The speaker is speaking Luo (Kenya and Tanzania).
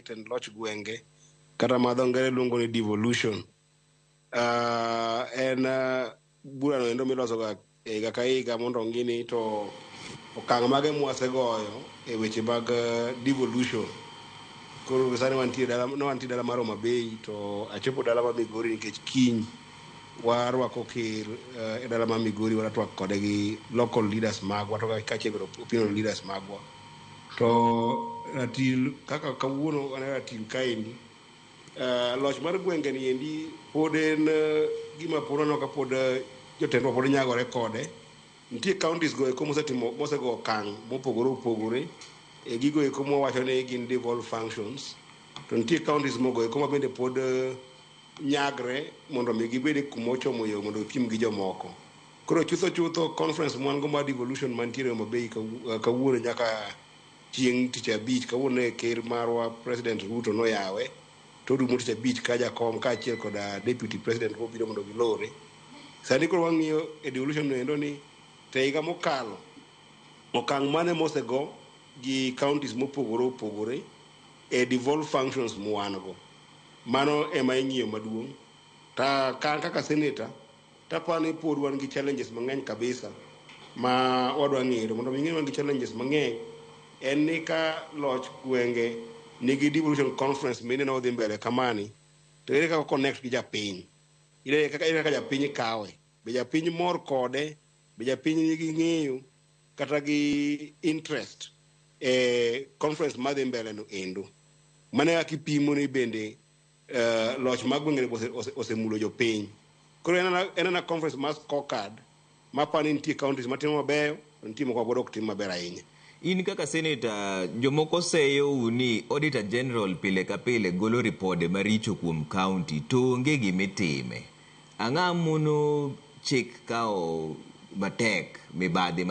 e tend loch gwenge kata ma dho ngere luongo ni devolution. En burano endo milosoga e higa ka higa mondo ong'i ni to okang' mage mwasegoyo e weche mag devolution. Koro sani wantie dala, ne wantie dala mar Homa Bay to achopo dala mar Migori nikech kiny warwako ker e dala mar Migori wadwa twak kode gi local leaders magwa to kaachiel kod opinion leaders magwa. To ratil kaka kawuono wan e ratil kaendi, loch mar gwenge ni endi pod en gima pod aneno ka pod jotendwa pod nyagore kode. Nitie counties go eko mosetimo mosego okang' mopogore opogore e gigo eko mwawacho ni gin devolved functions. To nitie counties mogo eko ma bende pod nyagre mondo mi gibed e kuma ochomo yo mondo gipiem gi jomoko. Koro chutho chutho conference mwan go mar devolution mantiere Homa Bay kawuono nyaka chieng' tich abich kawuono e ker marwa President Ruto noyawe to orumo tich abich ka jakom kaachiel koda deputy president mobiro mondo gilore. Sani koro wang'iyo e devolution no endo ni to e higa mokalo okang' mane mosego gi counties mopogore opogore e devolved functions mwan go. Mano ema ing'iyo maduong'. Ta kan kaka senator taparo ni pod wan gi challenges mang'eny kabisa ma wadwa ng'eyo. Mondo mi ing'e wan gi challenges mang'eny en ni ka loch gwenge nigi devolution conference mineno odhi mbele kamani to ere kaka connect gi japiny. Ere kaka japiny kawe. Be japiny mor kode, be japiny nigi ng'eyo kata gi interest e conference madhi mbele no endo. Mano e kaka ipimo ni bende loch mag gwenge osemulo jopiny. Koro en ana conference mar scorecard maparo ni nitie counties matimo mabeyo to nitie moko ma pod ok tim maber ahinya. In kaka senator, jomoko seyou ni Auditor General pile ka pile golo ripode maricho kuom county to onge gimitime. Ang'o mono chik kawo matek mibadhi?